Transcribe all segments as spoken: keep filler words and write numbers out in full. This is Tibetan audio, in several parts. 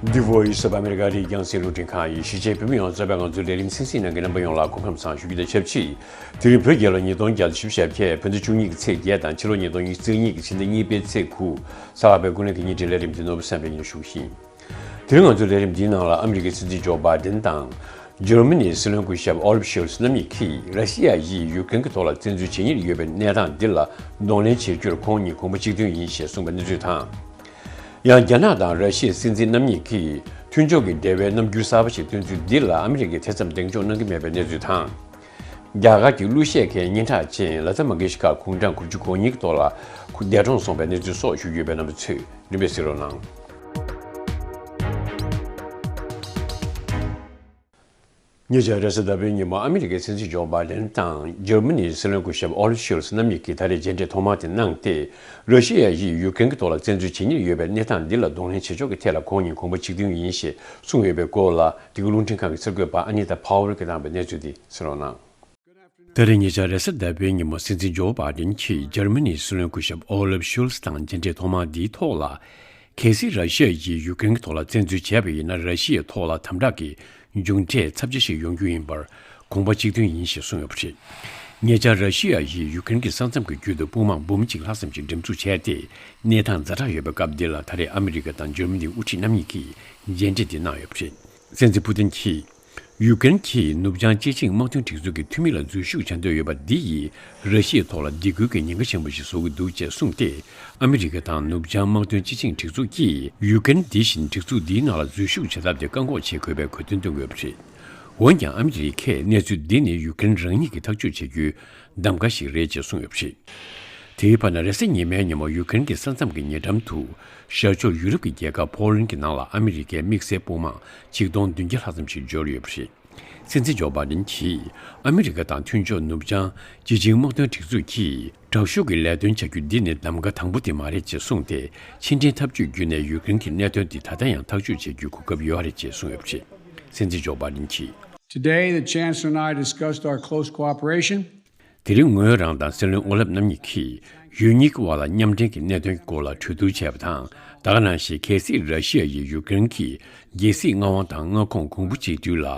The Voice of America རིགས་རྒྱང་སྲིང་རླུང་འཕྲིན་ཁང་ཡིན། གཞིས་བྱེས་བོད་མི་ཡོངས་རྫོགས་པའི་ང་ཚོའི་ལས་རིམ་གསན་གཟིགས་གནང་མཁན་རྣམ་པ་ཡོངས་ལ་སྐུ་ཁམས་བཟང་ཞུ་རྒྱུ་དང་ཆབས་ཅིག་དེ་རིང་བོད་རྒྱལ་ལོ་ཉིས་སྟོང་བརྒྱ་དང་བཞི་བཅུ་ཞེ་བརྒྱད། བོད་ཟླ་བཅུ་གཉིས་ཀྱི་ཚེས་བརྒྱད་དང་ཕྱི་ལོ་ཉིས་སྟོང་ཉི་ཤུ་རྩ་གཉིས་ཀྱི་ཕྱི་ཟླ་གཉིས་པའི་ཚེས་དགུ། གཟའ་ལྷག་པའི་དགུན་གནས་ཀྱི་ཉིན་བཞིའི་ལས་རིམ་འདི་ནོར་བུ་བསམ་འཕེལ་གྱིས་ཞུ་གི་ཡིན། དེ་རིང་ང་ཚོའི་ལས་རིམ་འདིའི་ནང་ལ་ཨ་མི་རི་ཀའི་སྲིད་འཛིན་ཇོ་བྷའི་ཌེན་དང་། འཇར་མ་ནིའི་སྲིད་བློན་སྐུ་ཞབས་ཨོ་ལབ་ཤོལ་ཚ་རྣམ་གཉིས་ཀྱིས་ར་ཤི་ཡ་ཡིས་ཡུཀ་རེན་གྱི་ཐོག་ལ་བཙན་འཛུལ་བྱེད་ཉེར་ཡོད་པའི་གནས་སྟངས་འདི་ལ་གདོང་ལེན་བྱེད་རྒྱུར་ཁོང་གཉིས་དགོངས་པ་གཅིག་མཐུན་ཡིན་ཞེས་གསུངས་པའི་གནས་ཚུལ་དང་། ཡང་རྒྱ་ནག་དང་ར་ཤི་ཡའི་སྲིད་འཛིན་རྣམ་གཉིས་ཀྱིས་མཐུན་ཕྱོགས་ཀྱི་འབྲེལ་བའི་རྣམ་འགྱུར་གསར་པ་ཞིག་སྟོན་ཚུལ་འདི་ལ་ཨ་མི་རི་ཀས་དེ་ཙམ་གདེང་འཇོག་གནང་གི་མེད་པའི་གནས་ཚུལ་དང་། རྒྱ་གར་གྱི་གླུ་གཞས་མཁན་སྙན་གྲགས་ཅན་ལ་ཏ་མང་གེ་ཤི་ཀར་དགུང་གྲངས་དགུ་བཅུ་གོ་གཉིས་ཀྱི་ཐོག་ལ་འདས་གྲོངས་སོང་བའི་གནས་ཚུལ་སོགས་ཞུ་རྒྱུ་ཡོད་པའི་རྣམ་པ་ཚོས་རིམ་པས་གཟིགས་རོགས་གནང་། ཉེ་ཆར་རེས་གཟའ་ཟླ་བའི་ཉིན་མོ་ཨ་མི་རི་ཀའི་སྲིད་འཛིན་ཇོ་བྷའི་ཌེན་དང་འཇར་མ་ནིའི་སྲིད་བློན་སྐུ་ཞབས་ཨོ་ལབ་ཤོལ་ཚ་རྣམ་གཉིས་ཀྱིས་ད་རེས་མཇལ་འཕྲད་ཐོག་མ་དེ་གནང་སྟེ། ར་ཤི་ཡ་ཡིས་ཡུཀ་རེན་གྱི་ཐོག་ལ་བཙན་འཛུལ་བྱེད་ཉེར་ཡོད་པའི་གནས་སྟངས་འདི་ལ་གདོང་ལེན་བྱེད་ཕྱོགས་ཀྱི་ཐད་ལ་ཁོང་གཉིས་དགོངས་པ་གཅིག་མཐུན་ཡིན་ཞེས་གསུངས་ཡོད་པའི་སྐོར་ལ། འདི་ག་རླུང་འཕྲིན་ཁང་གི་གསར་འགོད་པ་ཨ་ནི་ཏཱ་ཕཱ་ཝེལ་གྱིས་བཏང་བའི་གནས་ཚུལ་འདི་གཟིགས་རོགས་གནང་། ད་རེས་ཉེ་ཆར་རེས་གཟའ་ཟླ་བའི་ཉིན་མོ་སྲིད་འཛིན་ཇོ་བྷའི་ཌེན་གྱིས་འཇར་མ་ནིའི་སྲིད་བློན་སྐུ་ཞབས་ཨོ་ལབ་ཤོལ་ཚ་དང་མཇལ་འཕྲད་ཐོག་མ་འདིའི་ཐོག་ལ། གལ་སྲིད་ར་ཤི་ཡ་ཡིས་ཡུཀ་རེན་གྱི་ཐོག་ལ་བཙན་འཛུལ་བྱས་པ་ཡིན་ན། ར་ཤི་ཡའི་ཐོག་ལ་དམ་དྲག་གི་མཇུག་འབྲས་ཚབས་ཆེ་ཞིག་ཡོང་རྒྱུ་ཡིན་པར་དགོངས་པ་གཅིག་མཐུན་ཡིན་ཞེས་གསུངས་ཡོད་པ་རེད། ཉེ་ཆར་ར་ཤི་ཡ་ཡིས་ཡུཀ་རེན་གྱི་ས་མཚམས་ཀྱི་རྒྱུད་དུ་དཔུང་དམག་འབུམ་གཅིག་ལྷག་ཙམ་ཞིག་འགྲེམས་འཛུགས་བྱས་ཏེ། གནས་སྟངས་ཛ་དྲག་ཡོད་པའི་སྐབས་འདི་ལ། ད་རེས་ཨ་མི་རི་ཀ་དང་འཇར་མ་ནིའི་དབུ་ཁྲིད་རྣམ་གཉིས་ཀྱིས་མཇལ་འཕྲད་འདི་གནང་ཡོད་པ་རེད། སྲིད་འཛིན་ཕུ་ཏིན་གྱིས། ཡུཀ་རེན་གྱིས་ནུབ་བྱང་སྤྱི་ཆིངས་དམག་དོན་སྒྲིག་འཛུགས་ཀྱི་འཐུས་མི་ལ་འཛུལ་ཞུགས་བྱ་འདོད་ཡོད་པ་འདི་ཡིས་ར་ཤི་ཡའི་ཐོག་ལ་སྡིགས་སྐུལ་གྱི་ཉེན་ཁ་ཆེན་པོ་ཞིག་བཟོ་གི་འདུག་ཅེས་གསུངས་ཏེ། ཨ་མི་རི་ཀ་དང་ནུབ་བྱང་དམག་དོན་སྤྱི་ཆིངས་སྒྲིག་འཛུགས་ཀྱིས་ཡུཀ་རེན་འདི་བཞིན་སྒྲིག་འཛུགས་འདིའི་ནང་ལ་འཛུལ་ཞུགས་བྱ་ཐབས་དེ་བཀག་འགོག་བྱེད་དགོས་པའི་གོ་སྟོན་བཏོན་ཡོད་པ་རེད། འོན་ཀྱང་ཨ་མི་རི་ཀས་གནས་ཚུལ་འདི་ནི་ཡུཀ་རེན་རང་ཉིད་ཀྱིས་ཐག་གཅོད་བྱེད་རྒྱུའི་གདམ་ག་ཞིག་རེད་ཅེས་གསུངས་ཡོད་པ་རེད། དེའི་བར་ན་རེས་གཟའ་ཉི་མའི་ཉིན་མོ་ཡུཀ་རེན་གྱི་ས་མཚམས་ཀྱི་ཉེ་འགྲམ་དུ་ཤར་ཕྱོགས་ཡུ་རོབ་ཀྱི་རྒྱལ་ཁབ་ཕོ་ལན་གྱི་ནང་ལ་ཨ་མི་རི་ཀའི་དམིགས་བསལ་དཔུང་དམག་ཆིག་སྟོང་བདུན་བརྒྱ་ལྷག་ཙམ་ཞིག་འབྱོར་ཡོད་པ་རེད། སྲིད་འཛིན་ཇོ་བྷའི་ཌེན་གྱིས་ཨ་མི་རི་ཀ་དང་མཐུན་ཕྱོགས་ནུབ་བྱང་སྤྱི་ཆིངས་དམག་དོན་སྒྲིག་འཛུགས་ཀྱིས་དྲག་ཤུགས་ཀྱི་ལས་དོན་བྱ་རྒྱུ་འདི་ནི་གདམ་ག་དང་པོ་དེ་མ་རེད་ཅེས་གསུངས་ཏེ། ཕྱི་འབྲེལ་འཐབ་ཇུས་བརྒྱུད་ནས་ཡུཀ་རེན་གྱི་གནད་དོན་འདི་ད་ལྟ་ཡང་ཐག་གཅོད་བྱེད་རྒྱུའི་གོ་སྐབས་ཡོད་རེད་ཅེས་གསུངས་ཡོད་པ་རེད། སྲིད་འཛིན་ཇོ་བྷའི་ཌེན་གྱིས། Today, the Chancellor and I discussed our close cooperation. དེ་རིང་ངོས་རང་དང་སྲིད་བློན་ཨོ་ལབ་རྣམ་གཉིས་ཀྱིས་ཡུལ་གཉིས་ཀྱི་དབར་ལ་མཉམ་འབྲེལ་གྱི་གནད་དོན་སྐོར་ལ་གྲོས་བསྡུར་བྱས་པ་དང་། ད་ག་ནང་བཞིན་གལ་སྲིད་ར་ཤི་ཡ་ཡིས་ཡུ་ཀེ་རེན་གྱི་རྒྱལ་སྲིད་མངའ་དབང་དང་མངའ་ཁོངས་གོང་བུ་གཅིག་སྒྲིལ་ལ་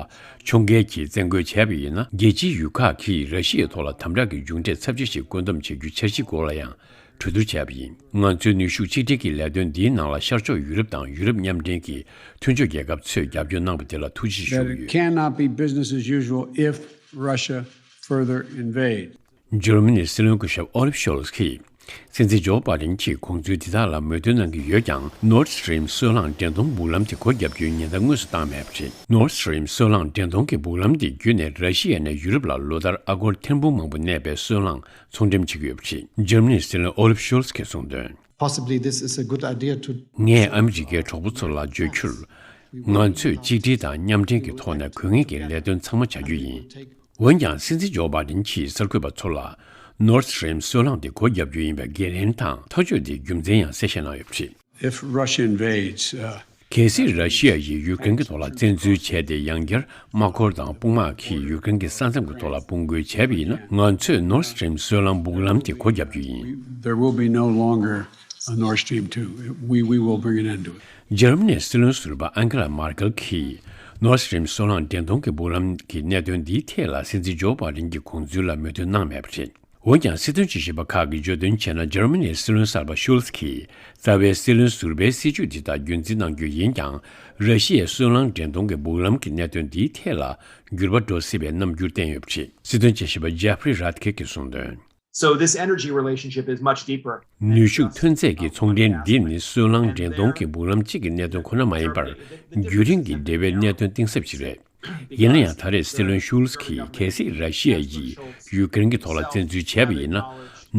ཕྱོགས་འགལ་གྱིས་བཙན་རྒོལ་བྱས་པ་ཡིན་ན། རྒྱལ་སྤྱིའི་ཡུལ་ཁག་གིས་ར་ཤི་ཡའི་ཐོག་ལ་དམ་དྲག་གི་མཇུག་འབྲས་ཚབས་ཆེ་ཞིག་བཀོད་འདོམས་བྱེད་རྒྱུའི་འཆར་གཞིའི་སྐོར་ལ་ཡང་གྲོས་བསྡུར་བྱས་པ་ཡིན། ང་ཚོའི་ནུས་ཤུགས་གཅིག་སྒྲིལ་གྱི་ལས་དོན་འདིའི་ནང་ལ་ཤར་ཕྱོགས་ཡུ་རོབ་དང་ཡུ་རོབ་མཉམ་འབྲེལ་གྱི་མཐུན་ཕྱོགས་རྒྱལ་ཁབ་ཚོས་རྒྱབ་སྐྱོར་གནང་བ་དེ་ལ་ཐུགས་རྗེ་ཞུ་གི་ཡོད། That it cannot be business as usual if Russia further invade. འཇར་མ་ནིའི་སྲིད་བློན་སྐུ་ཞབས་ཨོ་ལིབ་ཤོལ་ཚ་གིས། སྲིད་འཛིན་ཇོ་བྷའི་ཌེན་གྱིས་དགོངས་ཚུལ་འདི་དག་ལ་མོས་མཐུན་གནང་གི་ཡོད་ཀྱང་། ནོར་སི་ཊི་རིམ་སོལ་རླངས་འདྲེན་གཏོང་སྦུག་ལམ་དེ་སྒོ་བརྒྱབ་རྒྱུའི་ཉེན་བརྡ་དངོས་སུ་བཏང་མེད་པ་རེད། ནོར་སི་ཊི་རིམ་སོལ་རླངས་འདྲེན་གཏོང་གི་སྦུག་ལམ་དེ་བརྒྱུད་ནས་ར་ཤི་ཡ་ནས་ཡུ་རོབ་ལ་ལོ་ལྟར་ཨ་སྒོར་ཐེར་འབུམ་མང་པོ་གནས་པའི་སོལ་རླངས་ཚོང་འགྲེམས་བྱེད་ཀྱི་ཡོད་པ་རེད། འཇར་མ་ནིའི་སྲིད་བློན་ཨོ་ལིབ་ཤོལ་ཚ་གིས་གསུངས་དོན། Possibly this is a good idea to ངས་ཨ་མི་རི་ཀའི་གྲོགས་པོ་ཚོ་ལ་བརྗོད་རྒྱུར། ང་ཚོས་གཅིག་སྒྲིལ་དང་མཉམ་འབྲེལ་གྱི་ཐོག་ནས་དགོས་ངེས་ཀྱི་ལས་དོན་ཚང་མ་བྱ་རྒྱུ་ཡིན། འོན་ཀྱང་། སྲིད་འཛིན་ཇོ་བྷའི་ཌེན་གྱིས་གསར་འགོད་པ་ཚོ་ལ། ནོར་སི་ཊི་རིམ་སོལ་རླངས་དེ་སྒོ་བརྒྱབ་རྒྱུ་ཡིན་པའི་འགན་ལེན་དང་ཐག་གཅོད་དེའི་རྒྱུ་མཚན་ཡང་གསལ་བཤད་གནང་ཡོད་པ་རེད། If Russia invades, uh, གལ་སྲིད་ར་ཤི་ཡ་ཡིས་ཡུ་ཀེ་རེན་གྱི་ཐོག་ལ་བཙན་འཛུལ་བྱས་ཏེ། ཡང་བསྐྱར་དམག་འཁོར་དང་དཔུང་དམག་གིས་ཡུ་ཀེ་རེན་གྱི་ས་མཚམས་ཀྱི་ཐོག་ལ་དཔུང་རྒོལ་བྱས་པ་ཡིན་ན། ང་ཚོས་ནོར་སི་ཊི་རིམ་སོལ་རླངས་སྦུག་ལམ་དེ་སྒོ་བརྒྱབ་རྒྱུ་ཡིན། There will be no longer a Nord Stream two. We, we will bring an end to it. འཇར་མ་ནིའི་སྲིད་བློན་ཟུར་པ་ཨན་གྷེ་ལ་མར་ཀེལ་གྱིས། ནོར་སི་ཊི་རིམ་སོལ་རླངས་འདྲེན་གཏོང་གི་སྦུག་ལམ་གྱི་གནད་དོན་འདིའི་ཐད་ལ། སྲིད་འཛིན་ཇོ་བྷའི་ཌེན་གྱི་དགོངས་ཚུལ་ལ་མོས་མཐུན་གནང་མེད་པ་རེད། འོན་ཀྱང་། སྲིད་དོན་དཔྱད་ཞིབ་པ་ཁག་གིས་བརྗོད་དོན་བྱས་ན། འཇར་མ་ནིའི་སྲིད་བློན་གསར་པ་ཤོལ་ཚ་གིས་རྩ་བའི་སྲིད་བློན་ཟུར་པའི་སྲིད་ཇུས་འདི་དག་རྒྱུན་འཛིན་གནང་རྒྱུ་ཡིན་ཀྱང་། ར་ཤི་ཡའི་སོལ་རླངས་འདྲེན་གཏོང་གི་སྦུག་ལམ་གྱི་གནད་དོན་འདིའི་ཐད་ལ་འགྱུར་བ་འགྲོ་སྲིད་པའི་རྣམ་འགྱུར་བསྟན་ཡོད་པ་རེད། སྲིད་དོན་དཔྱད་ཞིབ་པ་ཇེ་ཕི་རི་རད་ཁེ་གིས་གསུངས་དོན། So this energy relationship is much deeper. ནུས་ཤུགས་ཐོན་རྫས་ཀྱི་ཚོང་འབྲེལ་འདི་ནི་སོལ་རླངས་འདྲེན་གཏོང་གི་སྦུག་ལམ་གཅིག་གི་གནད་དོན་ཁོ་ན་མ་ཡིན་པར། རྒྱུན་རིང་གི་འབྲེལ་བའི་གནད་དོན་གཏིང་ཟབ་ཞིག་རེད། ཡིན་ན་ཡང་། ད་རེས་སྲིད་བློན་ཤུལ་ཚ་གིས་གལ་སྲིད་ར་ཤི་ཡ་ཡིས་ཡུ་ཀེ་རེན་གྱི་ཐོག་ལ་བཙན་འཛུལ་བྱས་པ་ཡིན་ན།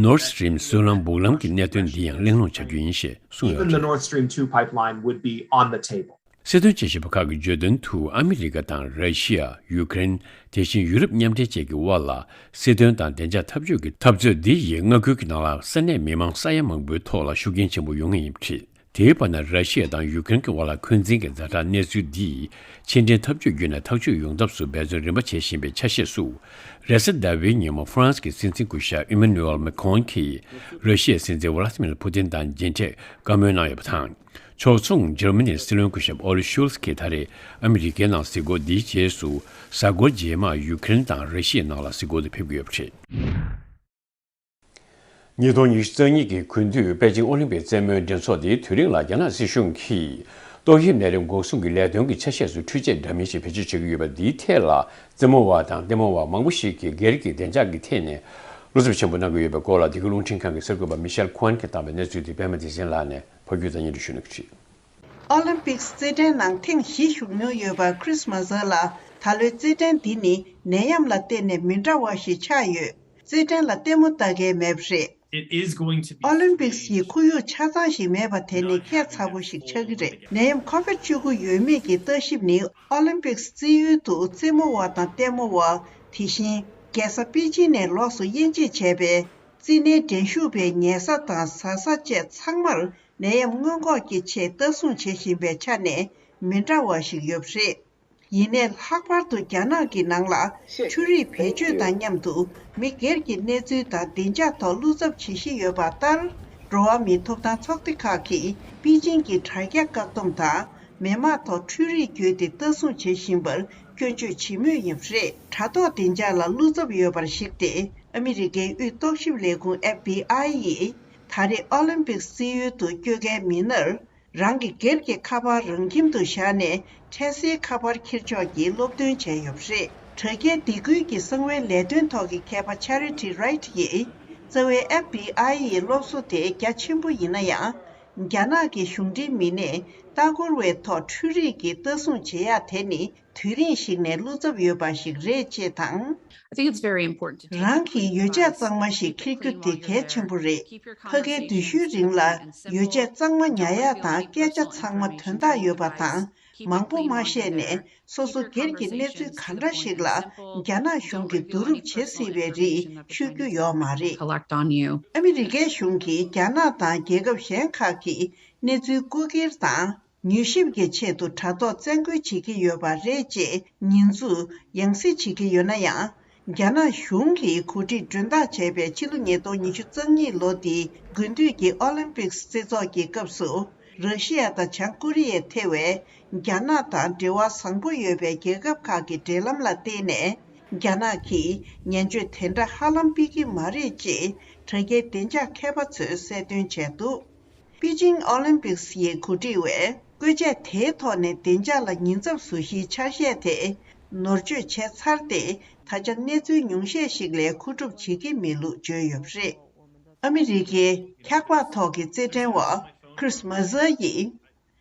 ནོར་སི་ཊི་རིམ་སོལ་རླངས་སྦུག་ལམ་གྱི་གནད་དོན་འདི་ཡང་གླེང་སློང་བྱ་རྒྱུ་ཡིན་ཞེས་གསུངས་ཡོད་པ་Even the རེད། Nord Stream two pipeline would be on the table. སྲིད་དོན་དཔྱད་ཞིབ་པ་ཁག་གིས་བརྗོད་དོན་དུ། ཨ་མི་རི་ཀ་དང་ར་ཤི་ཡ། ཡུ་ཀེ་རེན། དེ་བཞིན་ཡུ་རོབ་མཉམ་འབྲེལ་བཅས་ཀྱི་དབར་ལ། སྲིད་དོན་དང་བདེ་འཇགས་འཐབ་ཇུས་ཀྱི་འཐབ་རྩོད་འདི་ཡིས་མངའ་ཁུལ་གྱི་ནང་ལ་ས་གནས་མི་མང་ས་ཡ་མང་པོའི་ཐོག་ལ་ཤུགས་རྐྱེན་ཆེན་པོ་ཡོང་ངེས་ཡིན་པ་རེད། དེའི་བར་ན། ར་ཤི་ཡ་དང་ཡུ་ཀེ་རེན་གྱི་དབར་ལ་འཁོན་འཛིན་གྱི་ཛ་དྲག་གནས་ཚུལ་འདིས། ཕྱི་འབྲེལ་འཐབ་ཇུས་བརྒྱུད་ནས་ཐག་གཅོད་ཡོང་ཐབས་སུ་འབད་བརྩོན་རིམ་པ་བྱེད་བཞིན་པའི་ཆ་ཤས་སུ། རེས་གཟའ་ཟླ་བའི་ཉིན་མོ་ཧྥ་རན་སི་གི་སྲིད་འཛིན་སྐུ་ཞབས་ཨི་མ་ནུ་ཨེལ་མེ་ཁོན་གྱིས། ར་ཤི་ཡའི་སྲིད་འཛིན་ཝ་ལ་ཏི་མིར་ཕུ་ཏིན་དང་མཇལ་འཕྲད་བཀའ་མོལ་གནང་ཡོད་པ་དང་། ཕྱོགས་མཚུངས་འཇར་མ་ནིའི་སྲིད་བློན་སྐུ་ཞབས་ཨོ་ལི་ཤུལ་ཚ་གིས་ད་རེས་ཨ་མི་རི་ཀའི་ནང་གཟིགས་སྐོར་འདིའི་རྗེས་སུ། གཟའ་འཁོར་རྗེས་མར་ཡུ་ཀེ་རེན་དང་ར་ཤི་ཡའི་ནང་ལ་གཟིགས་སྐོར་དུ་ཕེབས་ཀྱི་ཡོད་པ་རེད། ཉིས་སྟོང་ཉི་ཤུ་རྩ་གཉིས་ཀྱི་དགུན་དུས་པེ་ཅིང་ཨོ་ལིམ་པིག་རྩེད་མོའི་འགྲན་ཚོགས་འདིའི་དུས་རིང་ལ་རྒྱ་ནག་སྲིད་གཞུང་གིས་ཏོག་དབྱིབས་ནད་རིམས་འགོག་སྲུང་གི་ལས་དོན་གྱི་ཆ་ཤས་སུ་འཕྲུལ་ཆས་འདྲ་མིན་ཞིག་བེད་སྤྱོད་བྱེད་ཀྱི་ཡོད་པ་འདིའི་ཐད་ལ། རྩེད་མོ་བ་དང་ལྟད་མོ་བ་མང་པོ་ཞིག་གིས་སྒེར་གྱི་བདེ་འཇགས་ཀྱི་ཐད་ནས་བློ་འཚབ་ཆེན་པོ་གནང་གི་ཡོད་པའི་སྐོར་ལ། འདི་ག་རླུང་འཕྲིན་ཁང་གི་གསར་འགོད་པ་མི་ཤེལ་ཁོན་གྱིས་བཏང་བའི་གནས་ཚུལ་དེ་པད་མ་བདེ་ཆེན་ལགས་ནས་ཕབ་སྒྱུར་དང་སྙན་སྒྲོན་ཞུ་གནང་གི་རེད། ཨོ་ལིམ་པིག་རྩེད་འགྲན་ནང་ཐེངས་བཞི་ཞུགས་མྱོང་ཡོད་པ་ཁྲིས་མ་ཟར་ལགས། ད་ལོའི་རྩེད་འགྲན་འདི་ནི་ནད་ཡམས་ལ་བརྟེན་ནས་མི་འདྲ་བ་ཞིག་ཆགས་ཡོད། རྩེད་འགྲན་ལ་ལྟད་མོ་ལྟ་མཁན་མེད་པ་རེད། It is going to be ཨོ་ལིམ་པིག་གི་ཁོར་ཡུག་ཆ་ཚང་ཞིག་མེད་པ་དེ་ནི་ཁྱད་མཚར་པོ་ཞིག་ཆགས་ཀྱི་རེད། ནད་ཡམས་ཁོ་ཝིད་བཅུ་དགུ་ཡོད་མེད་ཀྱི་ལྟ་ཞིབ་ནི་ཨོ་ལིམ་པིག་རྩེད་ཡུལ་དུ་རྩེད་མོ་བ་དང་ལྟད་མོ་བ། དེ་བཞིན་རྒྱལ་ས་པེ་ཅིན་ནས་ལོགས་སུ་དབྱེ་འབྱེད་བྱས་པའི་རྩེད་ནས་འགྲན་ཞུགས་པའི་ཉལ་ས་དང་ཟ་ས་བཅས་ཚང་མར་ནད་ཡམས་སྔོན་འགོག་གི་ཆེད་ལྟ་སྲུང་བྱེད་བཞིན་པའི་ཆ་ནས་མི་འདྲ་བ་ཞིག་ཡོད་པ་རེད། ཡིན་ནའི་ལྷག་པར་དུ་རྒྱ་ནག་གི་ནང་ལ་འཕྲུལ་རིག་བེད་སྤྱོད་དང་མཉམ་དུ་མི་སྒེར་གྱི་གནས་ཚུལ་དང་བདེ་འཇགས་ཐོག་བློ་འཚབ་བྱེད་བཞིན་ཡོད་པ་ལྟར། འགྲོ་བ་མིའི་ཐོབ་ཐང་ཚོགས་སྡེ་ཁག་གིས་པེ་ཅིང་གི་དྲ་རྒྱ་བཀག་སྡོམ་དང་མི་མང་ཐོག་འཕྲུལ་རིག་བརྒྱུད་དེ་ལྟ་སྲུང་བྱེད་བཞིན་པར་སྐྱོན་བརྗོད་བྱེད་མུས་ཡིན་པ་རེད། དྲ་ཐོག་བདེ་འཇགས་ལ་བློ་འཚབ་ཡོད་པར་གཞིགས་ཏེ། ཨ་མི་རི་ཀའི་དབུས་རྟོག་ཞིབ་ལས་ཁུངས་ཨེཕ་བི་ཨའི་ཡིས་ད་རེས་ཨོ་ལིམ་པིག་རྩེད་ཡུལ་དུ་སྐྱོད་མཁན་མི་སྣར། རང་གི་སྒེར་གྱི་ཁ་པར་རང་ཁྱིམ་དུ་བཞག་ནས་འཕྲལ་སེལ་ཁ་པར་འཁྱེར་ཕྱོགས་ཀྱི་སློབ་སྟོན་བྱས་ཡོད་པ་རེད། དྲ་རྒྱའི་སྡེ་ཁུལ་གྱི་གསང་བའི་ལས་དོན་ཐོག་གི་མཁས་པ་ཆ་རི་ཊི་རའིཊ་ཡིས། རྩ་བའི་ཨེཕ་བི་ཨའི་ཡི་སློབ་གསོ་དེ་རྒྱ་ཆེན་པོ་ཡིན་ན་ཡང་། རྒྱ་ནག་གི་གཞུང་འབྲེལ་མི་སྣས་ལྟ་སྐོར་བའི་ཐོག་འཕྲུལ་རིག་གིས་ལྟ་སྲུང་བྱེད་ཡག་དེ་ནི། དུས་རིང་ཞིག་ནས་བློ་འཚབ་ཡོད་པ་ཞིག་རེད་ཅེས་དང་། I think it's very important to take རང་གི་ཡོ་བྱད་གཙང་མ་ཞིག་འཁྱེར་རྒྱུ་དེ་གལ་ཆེན་པོ་རེད། ཕ་གིའི་དུས་ཡུན་རིང་ལ་ཡོ་བྱད་གཙང་མ་ཉར་ཡག་དང་སྐད་ཆ་ཚང་མ་དོན་དག་ཡོད་པ་དང་མང་པོ་མ་བཤད་ནས། སོ་སོ་སྒེར་གྱི་གནས་ཚུལ་ག་འདྲ་ཞིག་ལ་རྒྱ་ནག་གཞུང་གིས་བསྡུ་རུབ་བྱེད་སྲིད་པའི་རིགས་ཤོད་རྒྱུ་ཡོད་མ་རེད། Collect on you. ཨ་མི་རི་ཀའི་གཞུང་གིས་རྒྱ་ནག་དང་རྒྱལ་ཁབ་གཞན་ཁག་གིས་གནས་ཚུལ་རྐུ་འཁྱེར་དང་། མྱུལ་ཞིབ་ཀྱི་ཆེད་དུ་དྲ་ཐོག་བཙན་རྒོལ་བྱེད་ཀྱི་ཡོད་པ་རེད་ཅེས་ཉེས་འཛུགས་ཡང་སེ་བྱེད་ཀྱི་ཡོད་ན་ཡང་། རྒྱ་ནག་གཞུང་གིས་གོ་སྒྲིག་མགྲོན་བདག་བྱས་པའི་ཕྱི་ལོ་ཉིས་སྟོང་ཉི་ཤུ་རྩ་གཉིས་ལོ་འདིའི་དགུན་དུས་ཀྱི་ཨོ་ལིམ་པིག་རྩེད་ཚོགས་ཀྱི་སྐབས་སུ། ར་ཤི་ཡ་དང་བྱང་ཀོ་རི་ཡས་ཐེ་བའི་རྒྱ་ནག་དང་འབྲེལ་བ་བཟང་པོ་ཡོད་པའི་རྒྱལ་ཁབ་ཁག་གི་འབྲེལ་ལམ་ལ་བརྟེན་ནས། རྒྱ་ནག་གིས་ཉེན་བཅོལ་དེ་འདྲ་ཧ་ལམ་སྤེལ་གྱི་མ་རེད་ཅེས་དྲ་རྒྱའི་བདེ་འཇགས་མཁས་པ་ཚོས་གསལ་སྟོན་བྱས་འདུག་པེ་ཅིང་ཨོ་ལིམ་པིག་སི་ཡིས་གོ་སྒྲིག་པས་བཀོལ་ཆས་དེའི་ཐོག་ནས་བདེ་འཇགས་ལ་ཉེན་ཚབས་བཟོ་གཞིའི་ཆ་ཤས་དེ་ནོར་བཅོས་བྱས་ཚར་ཏེ། ད་ཆ་གནས་ཚུལ་ཉུང་ཤས་ཤིག་ལས་མཁོ་སྒྲུབ་བྱེད་ཀྱི་མེད་ལུགས་བརྗོད་ཡོད་པ་རེད། ཨ་མི་རི་ཀའི་འཁྱག་པ་ཐོག་གི་རྩེད་འགྲན་བ་ཁྲིས་མ་ཟར་ཡིས།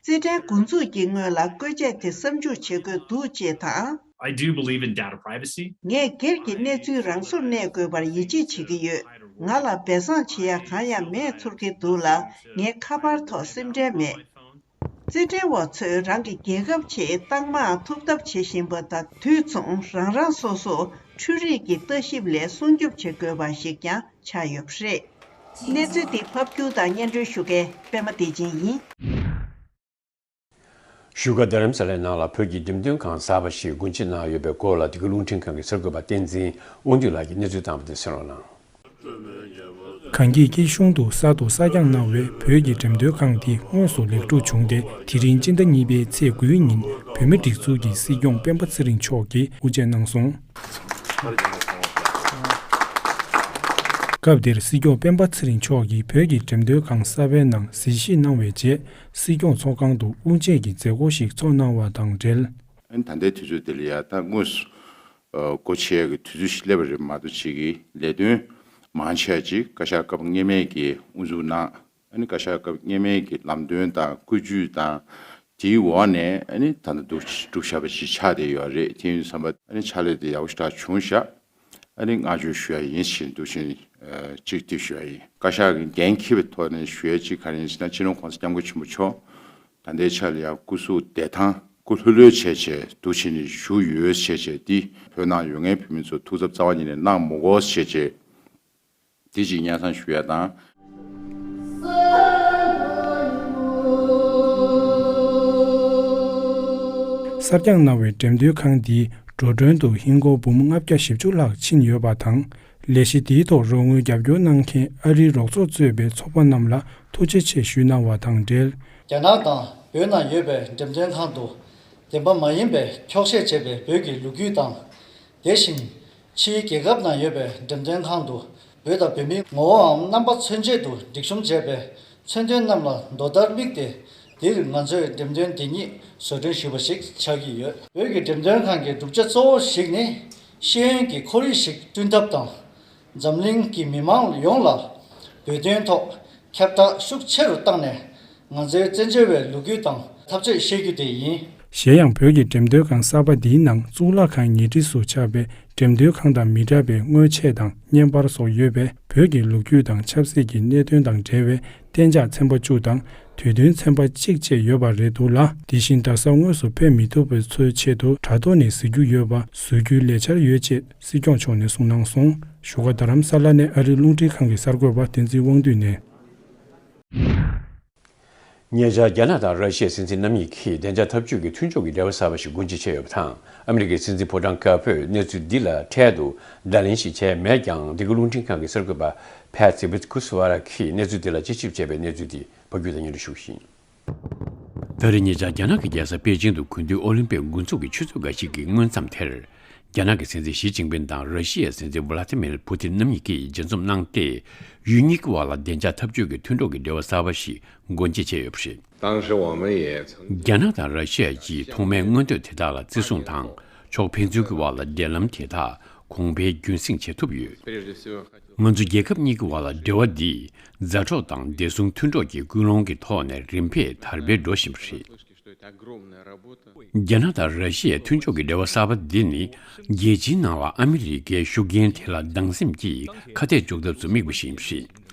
རྩེད་འགྲན་འགོ་འཛུགས་ཀྱི་སྔོན་ལ་བཀོལ་ཆས་དེ་བསམ་འཇུག་བྱེད་དགོས་འདུག་ཅེས་དང་། I do believe in data privacy. ངས་སྒེར་གྱི་གནས་ཚུལ་རང་སོར་གནས་དགོས་པར་ཡིད་ཆེས་བྱེད་ཀྱི་ཡོད། ང་ལ་སྦས་གསང་བྱེད་ཡ་གང་ཡང་མེད་ཚོར་གྱི་འདུག་ལ། ངའི་ཁ་པར་ཐོག་སེམས་ཁྲལ་མེད། རྩེད་འགྲན་བ་ཚོས་རང་གི་རྒྱལ་ཁབ་ཆེད་རྟགས་མ་ཐོབ་ཐབས་བྱེད་བཞིན་པ་དང་དུས་མཚུངས་རང་རང་སོ་སོ་འཕྲུལ་རིག་གི་ལྟ་ཞིབ་ལས་སྲུང་སྐྱོབ་བྱེད་དགོས་པ་ཞིག་ཀྱང་ཆགས་ཡོད་པ་རེད། གནས་ཚུལ་འདི་ཕབ་སྒྱུར་དང་སྙན་སྒྲོན་ཞུ་མཁན་པད་མ་བདེ་ཆེན་ཡིན། བཞུགས་སྒར་རྡ་རམ་ས་ལའི་ནང་ལ་བོད་ཀྱི་འགྲེམས་སྟོན་ཁང་གསར་པ་ཞིག་སྒོ་འབྱེད་གནང་ཡོད་པའི་སྐོར་ལ། འདི་ག་རླུང་འཕྲིན་ཁང་གི་གསར་འགོད་པ་བསྟན་འཛིན་དབང་འདུས་ལགས་ཀྱིས་གནས་ཚུལ་བཏང་བ་དེ་གསན་རོགས་གནང་། གངས་སྐྱིད་སྐྱིད་གཤོངས་དུ་གསར་དུ་གསར་བརྐྱངས་གནང་བའི་བོད་ཀྱི་འགྲེམས་སྟོན་ཁང་དེ་དངོས་སུ་ལེགས་གྲུབ་བྱུང་སྟེ། དེ་རིང་སྤྱི་ཟླ་གཉིས་པའི་ཚེས་དགུའི་ཉིན་བོད་མིའི་སྒྲིག་འཛུགས་ཀྱི་སྲིད་སྐྱོང་སྤེན་པ་ཚེ་རིང་མཆོག་གིས་དབུ་འབྱེད་གནང་སོང་། སྐབས་དེར་སྲིད་སྐྱོང་སྤེན་པ་ཚེ་རིང་མཆོག་གིས་བོད་ཀྱི་འགྲེམས་སྟོན་ཁང་གསར་པའི་ནང་གཟིགས་ཞིབ་གནང་བའི་རྗེས། སྲིད་སྐྱོང་ཚོགས་ཁང་དུ་དབུ་འབྱེད་ཀྱི་མཛད་སྒོ་ཞིག་ཚོགས་གནང་བ་དང་འབྲེལ། ཨ་ནི་ད་ལྟའི་དུས་ཚོད་འདི་ལ་ཡང་ད་དངོས་སུ་ཨ་སྒོ་ཕྱེ་ཡག་གི་དུས་ཚོད་ཞིག་སླེབས་པ་རེད་མ་གཏོགས། ཅིག་གི་ལས་དོན་མང་ཆེ་བ་ཅིག་བཀའ་ཤག་སྐབས་སྔོན་མའི་གི་དབུ་འཛུགས་གནང་། ཨ་ནི་བཀའ་ཤག་སྐབས་སྔོན་མའི་གི་ལམ་སྟོན་དང་བཀོད་ཇུས་དང་དེའི་འོག་ནས་ཨ་ནི་ད་ལྟ་འདུག་གྲུབ་བཞག་པ་ཞིག་ཆགས་བསྡད་ཡོད་རེད། དེ་ཡིན་དུས་ཙམ་པ་ཨ་ནི་ཕྱག་ལས་དེ་ཡག་པོ་ཞེ་དྲག་བྱུང་བཞག་ཨ་ནི་བསྔགས་བརྗོད་ཞུ་ཡ་ཡིན་ཞེས་འདུག་ཕྱིན་ཨ་གཅིག་དེ་ཞུ་ཡ་ཡིན། བཀའ་ཤག་གི་འགན་འཁྱེར་བའི་ཐོག་ནས་ཞུ་ཡ་གཅིག་ག་རེ་ཡིན་ཟེར་ན། སྤྱི་ནོར་༸གོང་ས་༸སྐྱབས་མགོན་ཆེན་པོ་མཆོག་ད་ལྟའི་ཆ་ལ་ཡང་སྐུ་གཟུགས་བདེ་ཐང་སྐུ་ལྷོད་ལྷོད་བྱས་བྱས་འདུག་ཕྱིན་བཞུགས་ཡོད་བྱས་བྱས། འདི་བོད་ནང་ཡོད་མཁན་བོད་མི་ཚོ་ཐུགས་འཚབ་རྩ་བ་ཉིད་ནས་གནང་མི་དགོས་བྱས་བྱས། འདི་གཅིག་སྙན་སེང་ཞུ་ཡ་དང་། གསར་བརྐྱངས་གནང་བའི་འགྲེམས་སྟོན་ཁང་འདིའི་འགྲོ་གྲོན་དུ་ཧིན་སྒོར་འབུམ་ལྔ་བརྒྱ་བཞི་བཅུ་ལྷག་ཕྱིན་ཡོད་པ་དང་། ལས་གཞི་འདིའི་ཐོག་རོགས་དངུལ་རྒྱབ་སྐྱོར་གནང་མཁན་ཨ་རིའི་རོགས་ཚོགས་གཙོས་པའི་ཚོགས་པ་རྣམས་ལ་ཐུགས་རྗེ་ཆེ་ཞུས་གནང་བ་དང་འབྲེལ། རྒྱ་ནག་དང་བོད་ནང་ཡོད་པའི་འགྲེམས་སྟོན་ཁང་དུ་བདེན་པ་མ་ཡིན་པའི་འཁྱོག་བཤད་བྱས་པའི་བོད་ཀྱི་ལོ་རྒྱུས་དང་། དེ་བཞིན་ཕྱིའི་རྒྱལ་ཁབ་ནང་ཡོད་པའི་འགྲེམས་སྟོན་ཁང་དུ་བོད་དང་བོད་མིའི་ངོ་བོའམ་རྣམ་པ་མཚོན་ཆེད་དུ་སྒྲིག་གཤོམ་བྱས་པའི་མཚོན་དོན་རྣམས་ལ་དོ་ཟླར་དམིགས་ཏེ། འདིར་ང་ཚོས་འགྲེམས་སྟོན་འདི་ཉིད་བཟོ་སྐྲུན་ཞུས་པ་ཞིག་ཆགས་ཀྱི་ཡོད། བོད་ཀྱི་འགྲེམས་སྟོན་ཁང་གི་གྲུབ་ཆ་གཙོ་བོ་ཞིག་ནི་ཤེས་ཡོན་གྱི་ཁོར་ཡུག་ཞིག་བསྐྲུན་ཐབས་དང་། འཛམ་གླིང་གི་མི་མང་ཡོངས་ལ་བོད་དོན་ཐོག་ཁྱབ་བསྒྲགས་ཤུགས་ཆེ་རུ་བཏང་ནས། ང་ཚོའི་བཙན་བྱོལ་བའི་ལོ་རྒྱུས་དང་འཐབ་རྩོད་བཤད་རྒྱུ་དེ་ཡིན། གཞན་ཡང་། བོད་ཀྱི་འགྲེམས་སྟོན་ཁང་གསར་པ་འདིའི་ནང་གཙུག་ལག་ཁང་ཉེ་འཁྲིས་སུ་ཆགས་པའི་འགྲེམས་སྟོན་ཁང་དང་མི་འདྲ་བའི་དངོས་ཆས་དང་བརྙན་པར་སོགས་ཡོད་པས། བོད་ཀྱི་ལོ་རྒྱུས་དང་ཆབ་སྲིད་ཀྱི་གནད་དོན་དང་འབྲེལ་བའི་གཏན་འཇགས་ཚན་པ་བཅུ་དང་། དུས་སྟོན་ཚན་པ་གཅིག་བཅས་ཡོད་པ་རེད་འདུག་ལ། དེ་བཞིན་རྡ་སར་དངོས་སུ་ཕེབས་མི་ཐུབ་པ་ཚོའི་ཆེད་དུ་དྲ་ཐོག་ནས་གཟིགས་རྒྱུ་ཡོད་པ་བཟོ་རྒྱུའི་ལས་འཆར་ཡོད་ཅེས་སྲིད་སྐྱོང་མཆོག་ནས་གསུངས་གནང་སོང་། བཞུགས་སྒར་རྡ་རམ་ས་ལ་ནས་ཨ་རིའི་རླུང་འཕྲིན་ཁང་གི་གསར་འགོད་པ་བསྟན་འཛིན་དབང་འདུས་ནས། ཉེ་ཆར་རྒྱ་ནག་དང་ར་ཤི་ཡའི་སྲིད་འཛིན་རྣམ་གཉིས་ཀྱིས་བདེ་འཇགས་འཐབ་ཇུས་ཀྱི་མཐུན་ཕྱོགས་ཀྱི་འབྲེལ་བ་གསར་པ་ཞིག་སྒོ་འབྱེད་བྱས་ཡོད་པ་དང་། ཨ་མི་རི་ཀའི་སྲིད་འཛིན་ཕོ་བྲང་དཀར་པོས་གནས་ཚུལ་འདི་ལ་འཕྲལ་དུ་བརྡ་ལན་ཞིག་བྱས་མེད་ཀྱང་། འདི་ག་རླུང་འཕྲིན་ཁང་གི་གསར་འགོད་པ་ཕེ་ཚི་བྷིད་ཀུ་སུ་ཝ་ར་གིས་གནས་ཚུལ་འདི་ལ་དཔྱད་ཞིབ་བྱས་པའི་གནས་ཚུལ་འདི་ཕབ་སྒྱུར་དང་སྙན་སྒྲོན་ཞུ་གི་ཡིན། ད་རེས་ཉེ་ཆར་རྒྱ་ནག་གི་རྒྱལ་ས་པེ་ཅིང་དུ་དགུན་དུས་ཨོ་ལིམ་པིག་འགོ་འཛུགས་ཀྱི་ཆུ་ཚོད་འགའ་ཞིག་གི་སྔོན་མཚམས་དེར། རྒྱ་ནག་གི་སྲིད་འཛིན་ཞི་ཅིན་ཕིན་དང་ར་ཤི་ཡའི་སྲིད་འཛིན་ཝ་ལ་ཏི་མིར་པུ་ཏིན་རྣམ་གཉིས་ཀྱིས་མཇལ་འཛོམས་གནང་སྟེ། ཡུལ་གཉིས་ཀྱི་བར་ལ་བདེ་འཇགས་འཐབ་ཇུས་ཀྱི་མཐུན་གྲོགས་ཀྱི་འབྲེལ་བ་གསར་པ་ཞིག་སྒོ་འབྱེད་བྱས་ཡོད་པ་རེད། 当时我们也曾 རྒྱ་ནག་དང་ར་ཤི་ཡ་ཡིས་ཐོག་མའི་མངོན་འདོད་དེ་དག་ལ་བརྩི་སྲུང་དང་། ཕྱོགས་ཕན་ཚུན་གྱི་བར་ལ་འབྲེལ་ལམ་དེ་དག་གོང་འཕེལ་རྒྱུན་སྲིང་བྱེད་ཐུབ་ཡོད། ང་ཚོ་རྒྱལ་ཁབ་གཉིས་ཀྱི་བར་ལ་འབྲེལ་བ་འདི་མཛའ་གྲོགས་དང་བདེ་སྲུང་མཐུན་གྲོགས་ཀྱི་ཀུན་སློང་གི་ཐོག་ནས་རིམ་པས་དར་སྤེལ་འགྲོ་བཞིན་པ་རེད། རྒྱ་ནག་དང་ར་ཤི་ཡའི་མཐུན་ཕྱོགས་ཀྱི་འབྲེལ་བ་གསར་པ་འདི་ནི། རྒྱལ་སྤྱིའི་ནང་ལ་ཨ་མི་རི་ཀའི་ཤུགས་རྐྱེན་དེ་ལ་སྡང་སེམས་ཀྱིས་ཁ་གཏད་གཅོག་ཐབས་སུ་དམིགས་པ་ཞིག་ཡིན་པ་རེད།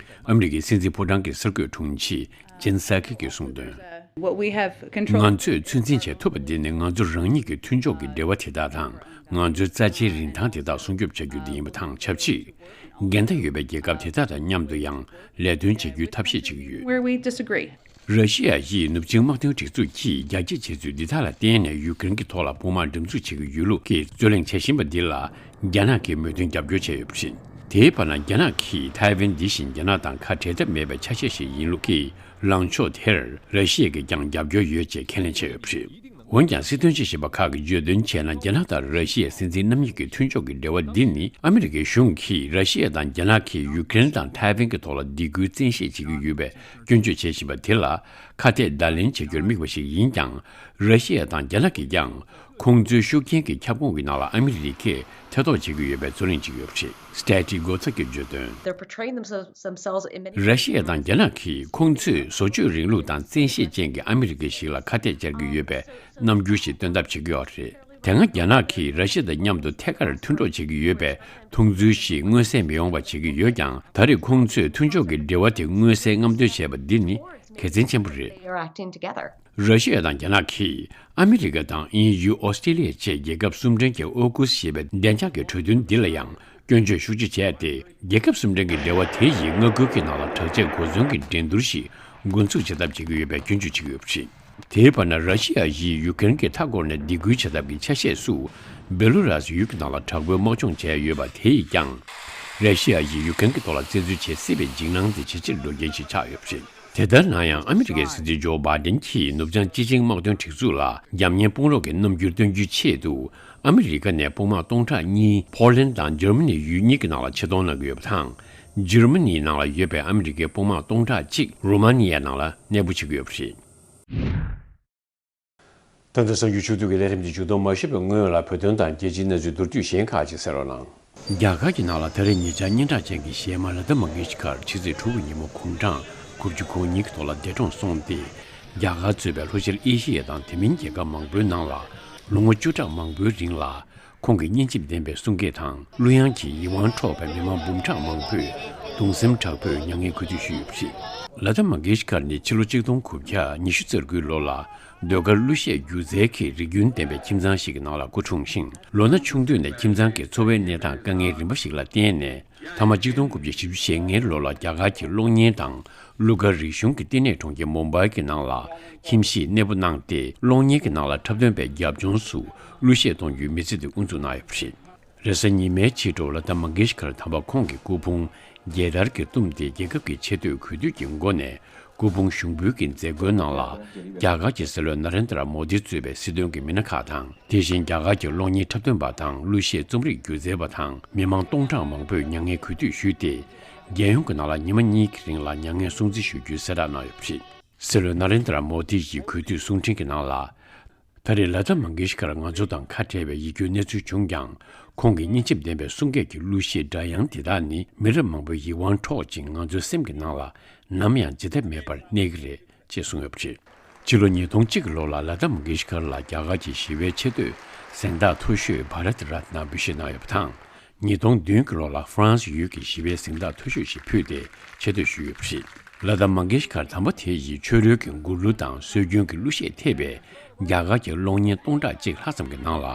ཨ་མི་རི་ཀའི་སྲིད་འཛིན་ཕོ་བྲང་གི་གསར་འགོད་དྲུང་ཆེ་ཇེན་སཱ་ཁི་གིས་གསུངས་དོན། What we have control ང་ཚོས་ཚོད་འཛིན་བྱེད་ཐུབ་པ་འདི་ནི། ང་ཚོ་རང་ཉིད་ཀྱི་མཐུན་ཕྱོགས་ཀྱི་འབྲེལ་བ་དེ་དག་དང་། ང་ཚོའི་རྩ་ཆེའི་རིན་ཐང་དེ་དག་སྲུང་སྐྱོབ་བྱ་རྒྱུ་འདི་ཡིན་པ་དང་ཆབས་ཅིག་འགལ་ཟླ་ཡོད་པའི་རྒྱལ་ཁབ་དེ་དག་དང་མཉམ་དུ་ཡང་ལས་དོན་བྱེད་རྒྱུའི་ཐབས་ཤེས་བྱེད་ཀྱི་ཡོད། Where we disagree. ར་ཤི་ཡ་ཡིས་ནུབ་ཆིངས་དམག་དོན་སྒྲིག་འཛུགས་ཀྱིས་རྒྱ་སྐྱེད་བྱས་ཚུལ་འདི་དག་ལ་བརྟེན་ནས། ཡུ་ཀེ་རེན་གྱི་ཐོག་ལ་དཔུང་དམག་འགྲེམས་འཛུགས་བྱེད་ཀྱི་ཡོད་ལུགས་ཀྱི་རྩོད་གླེང་བྱེད་བཞིན་པ་འདི་ལ་རྒྱ་ནག་གིས་མོས་མཐུན་རྒྱབ་སྐྱོར་བྱས་ཡོད་པ་རེད། དེའི་བར་ན། རྒྱ་ནག་གིས་ཐའེ་ཝན་འདི་བཞིན་རྒྱ་ནག་དང་ཁ་བྲལ་ཐབས་མེད་པའི་ཆ་ཤས་ཤིག་ཡིན་ལུགས་ཀྱི་ལངས་ཕྱོགས་དེར་ར་ཤི་ཡ་གིས་ཀྱང་རྒྱབ་སྐྱོར་ཡོད་ཅེས་ཁས་ལེན་བྱས་ཡོད་པ་རེད། འོན་ཀྱང་། སྲིད་དོན་དཔྱད་ཞིབ་པ་ཁག་གིས་བརྗོད་དོན་བྱས་ན། རྒྱ་ནག་དང་ར་ཤི་ཡའི་སྲིད་འཛིན་རྣམ་གཉིས་ཀྱི་མཐུན་ཕྱོགས་ཀྱི་འབྲེལ་བ་འདི་ནི། ཨ་མི་རི་ཀའི་གཞུང་གིས་ར་ཤི་ཡ་དང་རྒྱ་ནག་གིས་ཡུ་ཀེ་རེན་དང་ཐའེ་ཝན་གྱི་ཐོག་ལ་སྡིགས་སྐུལ་བཙན་ཤེད་བྱེད་ཀྱི་ཡོད་པའི་སྐྱོན་བརྗོད་བྱེད་བཞིན་པ་དེ་ལ། ཁ་གཏད་བརྡ་ལན་བྱེད་རྒྱུར་དམིགས་པ་ཞིག་ཡིན་ཀྱང་། ར་ཤི་ཡ་དང་རྒྱ་ནག་གིས་ཀྱང་། ཁོང་ཚོའི་ཤུགས་རྐྱེན་གྱི་ཁྱབ་ཁོངས་ཀྱི་ནང་ལ་ཨ་མི་རི་ཀས་ཐེ་གཏོགས་བྱེད་ཀྱི་ཡོད་པའི་རྩོད་གླེང་བྱེད་ཀྱི་ཡོད་པ་རེད། Strategic Gotha གིས་བརྗོད་དོན། They're portraying themselves, themselves in many ར་ཤི་ཡ་དང་རྒྱ་ནག་གིས་ཁོང་ཚོས་བཟོ་བཅོས་རིང་ལུགས་དང་བཙན་ཤེད་ཅན་གྱི་ཨ་མི་རི་ཀ་ཞིག་ལ་ཁ་གཏད་བཅར་གྱི་ཡོད་པའི་རྣམ་འགྱུར་ཞིག་སྟོན་ཐབས་བྱེད་ཀྱི་ཡོད་རེད། དེ་སྔ་རྒྱ་ནག་གིས་ར་ཤི་ཡ་དང་མཉམ་དུ་ཐད་ཀར་མཐུན་གྲོགས་བྱེད་ཀྱི་ཡོད་པའི་མཐོང་ཚུལ་ཞིག་མངོན་གསལ་མི་ཡོང་བ་བྱེད་ཀྱི་ཡོད་ཀྱང་། ད་རེས་ཁོང་ཚོས་མཐུན་ཕྱོགས་ཀྱི་འབྲེལ་བ་དེ་མངོན་གསལ་རྔམ་སྟོན་བྱས་པ་འདི་ནི་གལ་ཆེན་ཆེན་པོ་རེད། They are acting together. ར་ཤི་ཡ་དང་རྒྱ་ནག་གིས་ཨ་མི་རི་ཀ་དང་དབྱིན་ཡུལ། ཨོ་སི་ཀྲི་ལི་ཡ་བཅས་རྒྱལ་ཁབ་གསུམ་ལྡན་གྱི་ཨོ་ཀུ་སི་ཞེས་པའི་བདེ་འཇགས་ཀྱི་གྲོས་མཐུན་འདི་ལ་ཡང་སྐྱོན་བརྗོད་ཤུགས་ཆེ་བྱས་ཏེ། རྒྱལ་ཁབ་གསུམ་ལྡན་གྱི་འབྲེལ་བ་དེ་ཡིས་མངའ་ཁུལ་གྱི་ནང་ལ་དྲག་ཆས་གོ་མཚོན་གྱི་འགྲན་བསྡུར་ཞིག་འགོ་འཛུགས་བྱེད་ཐབས་བྱེད་ཀྱི་ཡོད་པའི་སྐྱོན་བརྗོད་བྱེད་ཀྱི་ཡོད་པ་རེད། དེའི་བར་ན། ར་ཤི་ཡ་ཡིས་ཡུ་ཀེ་རེན་གྱི་མཐའ་བསྐོར་ནས་སྡིགས་སྐུལ་བྱེད་ཐབས་ཀྱི་ཆ་ཤས་སུ། བེ་ལུ་རཱས་ཡུལ་གྱི་ནང་ལ་དྲག་པོའི་དམག་སྦྱོང་བྱས་ཡོད་པ་དེ་ཡིས་ཀྱང་། ར་ཤི་ཡ་ཡིས་ཡུ་ཀེ་རེན་གྱི་ཐོག་ལ་བཙན་འཛུལ་བྱེད་སྲིད་པའི་འཇིགས་སྣང་དེ་ཇེ་ཆེར་འགྲོ་རྐྱེན་ཞིག་ཆགས་ཡོད་པ་རེད། དེ་ལྟར་ན་ཡང་། ཨ་མི་རི་ཀའི་སྲིད་འཛིན་ཇོ་བྷའི་ཌེན་གྱིས་ནུབ་བྱང་སྤྱི་ཆིངས་དམག་དོན་སྒྲིག་འཛུགས་ལ་རྒྱབ་གཉེར་དཔུང་རོགས་ཀྱི་རྣམ་འགྱུར་སྟོན་རྒྱུའི་ཆེད་དུ། ཨ་མི་རི་ཀ་ནས་དཔུང་དམག་སྟོང་ཕྲག་གཉིས་ཕོ་ལན་དང་འཇར་མ་ནི་ཡུལ་གཉིས་ཀྱི་ནང་ལ་ཆེད་གཏོང་གནང་གི་ཡོད་པ་དང་། འཇར་མ་ནིའི་ནང་ལ་ཡོད་པའི་ཨ་མི་རི་ཀའི་དཔུང་དམག་སྟོང་ཕྲག་གཅིག་རུ་མ་ནི་ཡའི་ནང་ལ་གནས་སྤོ་བྱེད་ཀྱི་ཡོད་པ་རེད། ད་ལྟ་གསར་འགྱུར་ཕྱོགས་བསྡུས་ཀྱི་ལས་རིམ་འདི་མཇུག་སྡོམ་མ་ཞུས་པའི་སྔོན་ལ། བོད་དོན་དང་རྒྱལ་སྤྱིའི་གནས་ཚུལ་མདོར་བསྡུས་གཞན་ཁག་ཅིག་གསན་རོགས་གནང་། རྒྱ་གར་གྱི་ནང་ལ་ད་རེས་ཉེ་ཆར་སྙན་གྲགས་ཅན་གྱི་གཞས་མ་ལ་ཏཱ་མང་གེ་ཤ་ཀར་ཕྱི་ཚེས་དྲུག་གི་ཉིན་མོ་དགུང་གྲངས་དགུ་བཅུ་གོ་གཉིས་ཀྱི་ཐོག་ལ་འདས་གྲོངས་སོང་སྟེ། རྒྱ་གར་གཙོས་པའི་ལྷོ་ཤར་ཨེ་ཤི་ཡ་དང་དེ་མིན་རྒྱལ་ཁབ་མང་པོའི་ནང་ལ་ལོ་ངོ་བཅུ་ཕྲག་མང་པོའི་རིང་ལ། ཁོང་གི་སྙན་འཇེབས་ལྡན་པའི་གསུང་སྐད་དང་གླུ་དབྱངས་ཀྱིས་ཡིད་དབང་འཕྲོག་པའི་མི་མང་འབུམ་ཕྲག་མང་པོས་གདུང་སེམས་དྲག་པོས་མྱ་ངན་གུས་འདུད་ཞུས་ཡོད་པ་རེད། ལ་ཏཱ་མང་གེ་ཤ་ཀར་ནི་ཕྱི་ལོ་གཅིག་སྟོང་དགུ་བརྒྱ་ཉི་ཤུ་རྩ་དགུའི་ལོ་ལ། ཟློས་གར་གླུ་གཞས་སྒྱུ་རྩལ་གྱི་རིགས་རྒྱུན་ལྡན་པའི་ཁྱིམ་ཚང་ཞིག་གི་ནང་ལ་སྐུ་འཁྲུངས་ཤིང་། ལོ་ན་ཆུང་དུས་ནས་ཁྱིམ་ཚང་གི་འཚོ་བའི་གནས་སྟངས་དཀའ་ངལ་རིམ་པ་ཞིག་ལ་བརྟེན་ནས། མཐའ་མ་གཅིག་སྟོང་དགུ་བརྒྱ་བཞི་བཅུ་ཞེ་ལྔའི་ལོ་ལ་རྒྱ་གར་གྱི་གློག་བརྙན་དང་གླུ་གར་རིག་གཞུང་གི་བསྟི་གནས་གྲོང་ཁྱེར་མུམ་བྷའི་གི་ནང་ལ་ཁྱིམ་གཞིས་གནས་སྤོ་གནང་སྟེ། གློག་བརྙན་གྱི་ནང་ལ་འཁྲབ་སྟོན་པའི་རྒྱབ་ལྗོངས་སུ་གླུ་གཞས་གཏོང་རྒྱུའི་མི་ཚེ་དེ་དབུ་འཛུགས་གནང་ཡོད་པ་རེད། རེས་གཟའ་ཉི་མའི་ཕྱི་དྲོ་ལ་ཏཱ་མང་གེ་ཤ་ཁར་དམ་པ་ཁོང་གི་སྐུ་ཕུང་རྒྱལ་དར་གྱིས་བཏུམས་ཏེ། རྒྱལ་ཁབ་ཀྱི་ཆེ་བསྟོད་གུས་འདུད་ཀྱི་སྒོ་ནས་ སྐུ་ཕུང་ཞུགས་འབུལ་གྱི་མཛད་སྒོའི་ནང་ལ། རྒྱ་གར་གྱི་སྲིད་བློན་ན་རེན་དྲ་མོ་དི་གཙོས་པའི་སྲིད་དོན་གྱི་མི་སྣ་ཁག་དང་། དེ་བཞིན་རྒྱ་གར་གྱི་གློག་བརྙན་འཁྲབ་སྟོན་པ་དང་གླུ་གཞས་རྩོམ་རིག་སྒྱུ་རྩལ་བ་དང་མི་མང་སྟོང་ཕྲག་མང་པོས་མྱ་ངན་གུས་འདུད་ཞུས་ཏེ། རྒྱལ་ཡོངས་ཀྱི་ནང་ལ་ཉི་མ་གཉིས་ཀྱི་རིང་ལ་མྱ་ངན་སྲུང་བརྩི་ཞུ་རྒྱུའི་གསལ་བསྒྲགས་གནང་ཡོད་པ་རེད། སྲིད་བློན་ན་རེན་དྲ་མོ་དི་ཡི་གུས་འདུད་གསུང་འཕྲིན་གྱི་ནང་ལ། ད་རེས་ལ་དྭགས་མང་གེ་ཤ་ཀར་ང་ཚོ་དང་ཁ་བྲལ་བའི་ཡིད་སྐྱོའི་གནས་ཚུལ་བྱུང་ཀྱང་། ཁོང་གི་སྙན་འཇེབས་ལྡན་པའི་གསུང་སྐད་ཀྱི་གླུ་གཞས་སྒྲ་དབྱངས་འདི་དག་ནི་མི་རབས་མང་པོའི་ཡིད་དབང་འཕྲོག་ཅིང་ང་ཚོའི་སེམས་ཀྱི་ནང་ལ་ནམ་ཡང་བརྗེད་ཐབས་མེད་པར་གནས་ཀྱི་རེད་ཅེས་གསུངས་ཡོད་པ་རེད། ཕྱི་ལོ་ཉིས་སྟོང་གཅིག་གི་ལོ་ལ་ལ་དྭགས་མང་གེ་ཤ་ཀར་ལ་རྒྱ་གར་གྱི་ཞི་བའི་ཆེས་མཐོའི་གཟེངས་རྟགས་མཐོ་ཤོས་བྷ་རད་རཏ་ན་འབུལ་བཞེས་གནང་ཡོད་པ་དང་། ཉིས་སྟོང་བདུན་གྱི་ལོ་ལ་ཧྥ་རན་སི་ཡུལ་གྱི་ཞི་བའི་གཟེངས་རྟགས་མཐོ་ཤོས་ཤིག་ཕུལ་ཏེ་ཆེ་བསྟོད་ཞུས་ཡོད་པ་རེད། ལ་དྭགས་མང་གེ་ཤ་ཀར་དམ་པ་དེ་ཡི་ཆོས་རོལ་གྱི་མགུར་གླུ་དང་སྲོལ་རྒྱུན་གྱི་གླུ་གཞས་ཐེ་བའི་རྒྱ་གར་གྱི་གློག་བརྙན་སྟོང་ཕྲག་གཅིག་ལྷག་ཙམ་གྱི་ནང་ལ་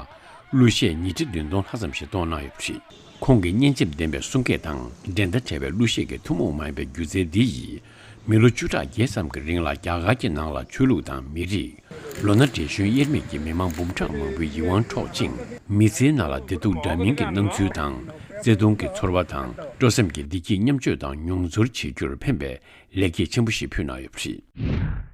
གླུ་གཞས་ཉིས་ཁྲི་བདུན་སྟོང་ལྷག་ཙམ་ཞིག་གཏོང་གནང་ཡོད་པ་རེད། ཁོང་གི་སྙན་འཇེབས་ལྡན་པའི་གསུང་སྐད་དང་འགྲན་ཟླ་བྲལ་བའི་གླུ་གཞས་ཀྱི་ཐུན་མོང་མ་ཡིན་པའི་སྒྱུ་རྩལ་འདི་ཡིས། མི་ལོ་བཅུ་ཕྲག་བརྒྱད་ཙམ་གྱི་རིང་ལ་རྒྱ་གར་གྱི་ནང་ལ་ཆོས་ལུགས་དང་མི་རིགས། ལོ་ན་བགྲེས་གཞོན་དབྱེར་མེད་ཀྱི་མི་མང་འབུམ་ཕྲག་མང་པོའི་ཡིད་དབང་འཕྲོག་ཅིང་། མི་ཚེའི་ནང་ལ་བདེ་སྡུག་འདྲ་མིན་གྱི་སྣང་ཚུལ་དང་། བརྩེ་དུང་གི་ཚོར་བ་དང་། སྤྲོ་སེམས་ཀྱི་བདེ་སྐྱིད་མཉམ་སྤྱོད་དང་མྱོང་ཚོར་བྱེད་རྒྱུར་ཕན་པའི་ལེགས་སྐྱེས་ཆེན་པོ་ཞིག་ཕུལ་གནང་ཡོད་པ་རེད།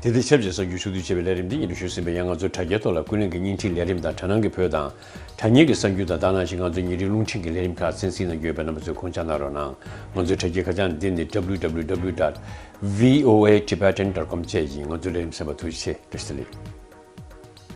དེ་དང་ཆབས་ཅིག་གསར་འགྱུར་ཕྱོགས་བསྡུས་བྱས་པའི་ལས་རིམ་འདི་སྙན་སྒྲོན་ཞུས་ཟིན་པ་ཡིན། ང་ཚོའི་དྲ་རྒྱའི་ཐོག་ལ་ཀུན་གླེང་གི་བརྙན་འཕྲིན་ལས་རིམ་དང་དྲ་སྣང་གི་བོད་དང་། དྲ་བརྙན་གྱི་གསར་འགྱུར་དང་། ད་ནང་བཞིན་ང་ཚོའི་ཉིན་རེའི་རླུང་འཕྲིན་གྱི་ལས་རིམ་ཁག་གསན་གཟིགས་གནང་རྒྱུ་ཡོད་པས། རྣམ་པ་ཚོས་ཁོང་ཆ་གནང་རོགས་གནང་། ང་ཚོའི་དྲ་རྒྱའི་ཁ་བྱང་འདི་ནི་W W W dot V O A Tibetan dot com བཅས་ཡིན། ང་ཚོའི་ལས་རིམ་གསན་པར་ཐུགས་རྗེ་ཆེ། བཀྲ་ཤིས་བདེ་ལེགས།